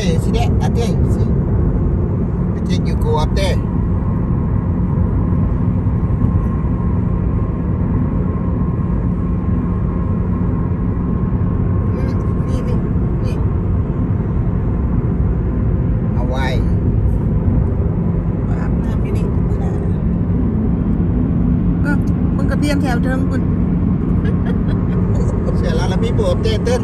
Eh, sini, ate, si. I think you go up there. ນີ້ ນີ້ ນີ້ Hawaii. ອາບນ້ຳຢູ່ນີ້ມື້ໜ້າ. ເອີ ເບິ່ງກະຕຽມແຖວເທິງພຸ້ນ. Sila la people up there, then.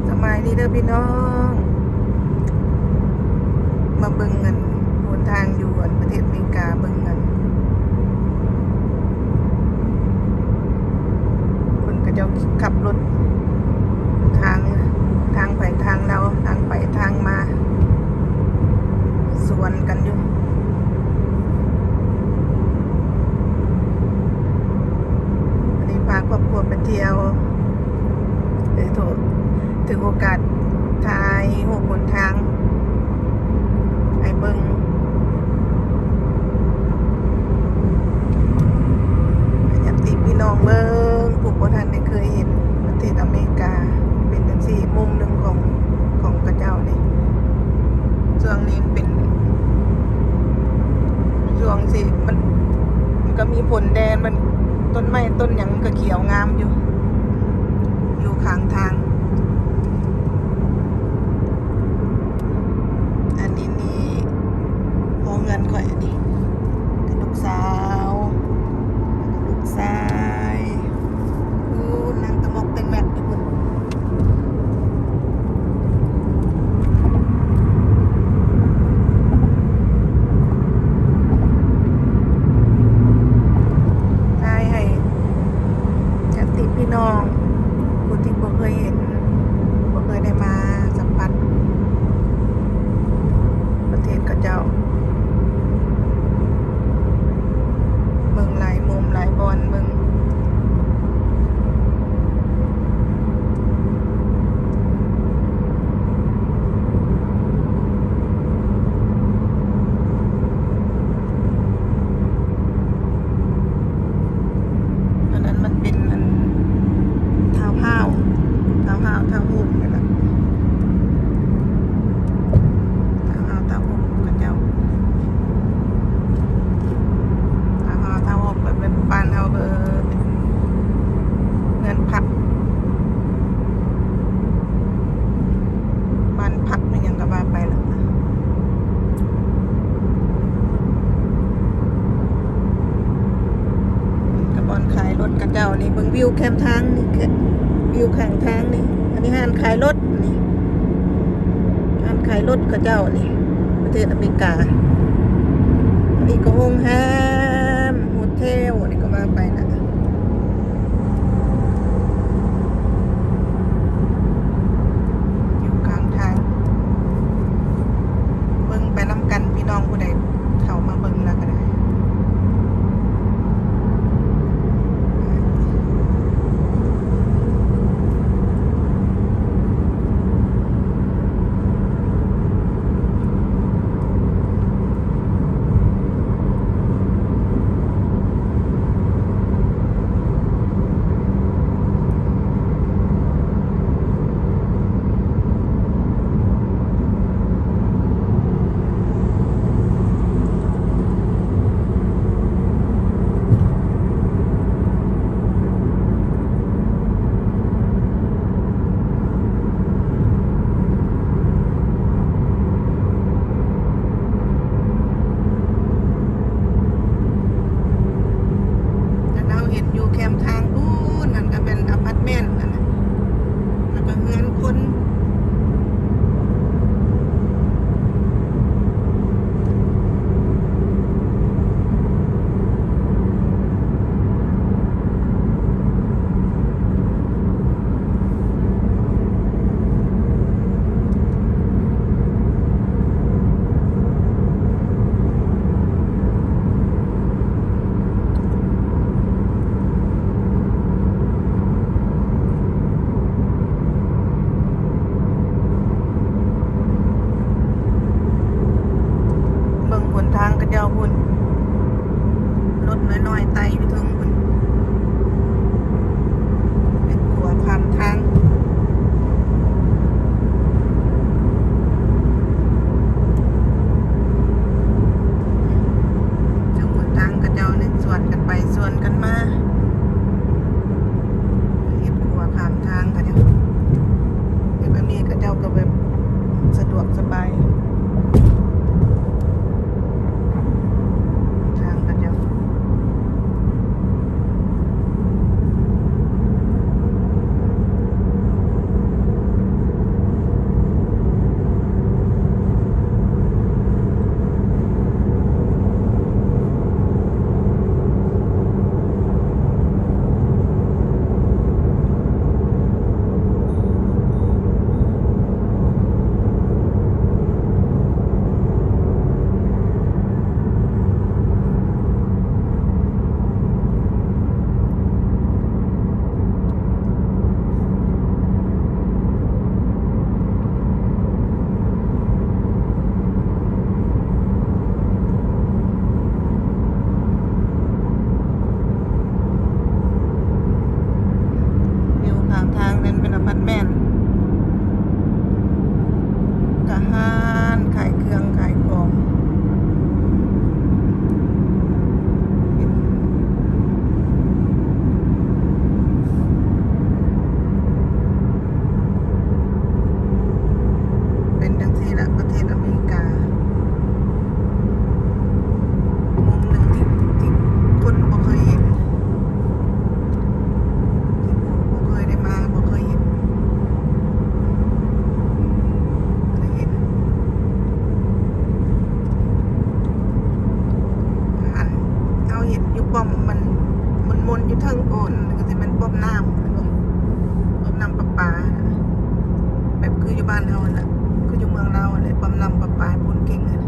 ສະບາຍດີເດີພີ່ນ້ອງ ມາເບິ່ງອັນຫົນທາງຢູ່ອັນປະເທດອາເມລິກາ ເບິ່ງອັນ ເພິ່ນເຂົາເຈົ້າຂັບລົດທາງ ທາງໃຜທາງລາວ ທາງໄປທາງມາ ສວນກັນຢູ່. ອັນນີ້ພາຄອບຄົວໄປທ່ຽວ ເອີ ໂທ ຖືໂອກາດຖ່າຍຮູບຫົນທາງໃຫ້ເບິ່ງ ໃຫ້ຍາດຕິພີ່ນ້ອງເບິ່ງ ຜູ້ບໍ່ທັນໄດ້ເຄີຍເຫັນປະເທດອາເມລິກາ ເປັນຈັ່ງຊີ້ ມຸມໜຶ່ງຂອງ ຂອງເຂົາເຈົ້ານີ້. ຊ່ວງນີ້ມັນເປັນ ຊ່ວງທີ່ມັນ ມັນກໍມີຝົນແດ່ ມັນ ຕົ້ນໄມ້ຕົ້ນຫຍັງມັນກໍຂຽວງາມຢູ່ ຢູ່ຂ້າງທາງ. ອັນນີ້ນີ້ ຫົວເຮືອນຂ້ອຍອັນນີ້ ກັບລູກສາວ ລູກຊາຍ ໂອ້ ນັ່ງຕະໝອກແຕງແມັກຢູ່ພຸ້ນ. ຖ່າຍໃຫ້ຍາດຕິພີ່ນ້ອງ ຜູ້ທີ່ບໍ່ເຄີຍເຫັນ ແຄມທາງນີ້ ແຄມ ຢູ່ຂ້າງທາງນີ້ ອັນນີ້ຮ້ານຂາຍລົດນີ້ ຮ້ານຂາຍລົດເຂົາເຈົ້ານີ້ ປະເທດອາເມລິກາ. ອັນນີ້ກໍໂຮງແຮມ ໂຮເທວ ນີ້ກໍວ່າໄປນະ ຢູ່ກາງທາງ. ເບິ່ງໄປນຳກັນ ພີ່ນ້ອງຜູ້ໃດເຂົ້າມາເບິ່ງແລ້ວກໍໄດ້. ອັນເຮົາເຫັນຢູ່ແຄມທາງພຸ້ນ ນັ້ນກໍແມ່ນອາພາດເມັນຫັ້ນນະ ແລ້ວກໍເຮືອນຄົນ. ເບິ່ງຫົນທາງເຂົາເຈົ້າພຸ້ນ ລົດນ້ອຍໆໄຕ່ຢູ່ເທິງພຸ້ນ ເປັນຂົວຂ້າມທາງ. ເຊິ່ງຫົນທາງເຂົາເຈົ້ານີ້ສວນກັນໄປສວນກັນມາ ເຮັດຂົວຂ້າມທາງເຂົາເຈົ້າ ແບບອັນນີ້ເຂົາເຈົ້າກໍແບບສະດວກສະບາຍ ທາງເຂົາເຈົ້າ. ຢູ່ຂ້າງທາງນັ້ນເປັນອາພາດເມັນ ກະຮ້ານຂາຍເຄື່ອງຂາຍຂອງ ເປັນ ເປັນຈັ່ງຊີ້ລະ ປະເທດອາເມລິກາ ມຸມໜຶ່ງທີ່ ທີ່ຄົນບໍ່ເຄີຍເຫັນ ທີ່ຜູ້ບໍ່ເຄີຍໄດ້ມາ ບໍ່ເຄີຍເຫັນ ໄດ້ເຫັນ. ອັນເຮົາເຫັນຢູ່ປ້ອມມັນມົນໆຢູ່ເທິງໂອນ ກໍຊິແມ່ນປ້ອມນ້ຳ ປ້ອມນ້ຳປະປາ ແບບຄືຢູ່ບ້ານເຮົາຫັ້ນລະ ຄືຢູ່ເມືອງລາວຫັ້ນແຫຼະ ປ້ອມນ້ຳປະປາໂພນເກັງຫັ້ນ.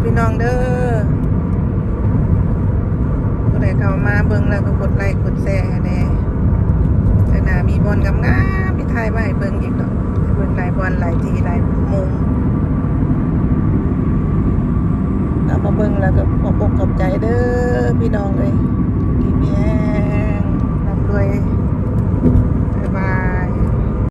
ພີ່ນ້ອງເດີ ຜູ້ໃດເຂົ້າມາເບິ່ງແລ້ວກໍກົດໄລ້ກົດແຊໃຫ້ແດ່. ເທື່ອໜ້າມີບ່ອນງາມໆ ຊິຖ່າຍມາໃຫ້ເບິ່ງອີກດອກ ເບິ່ງຫຼາຍບ່ອນຫຼາຍທີ່ຫຼາຍມຸມ. ເອົາມາເບິ່ງແລ້ວກໍຂອບອົກຂອບໃຈເດີພີ່ນ້ອງເອີຍ ຢູ່ດີມີແຮງ ຮ່ຳລວຍ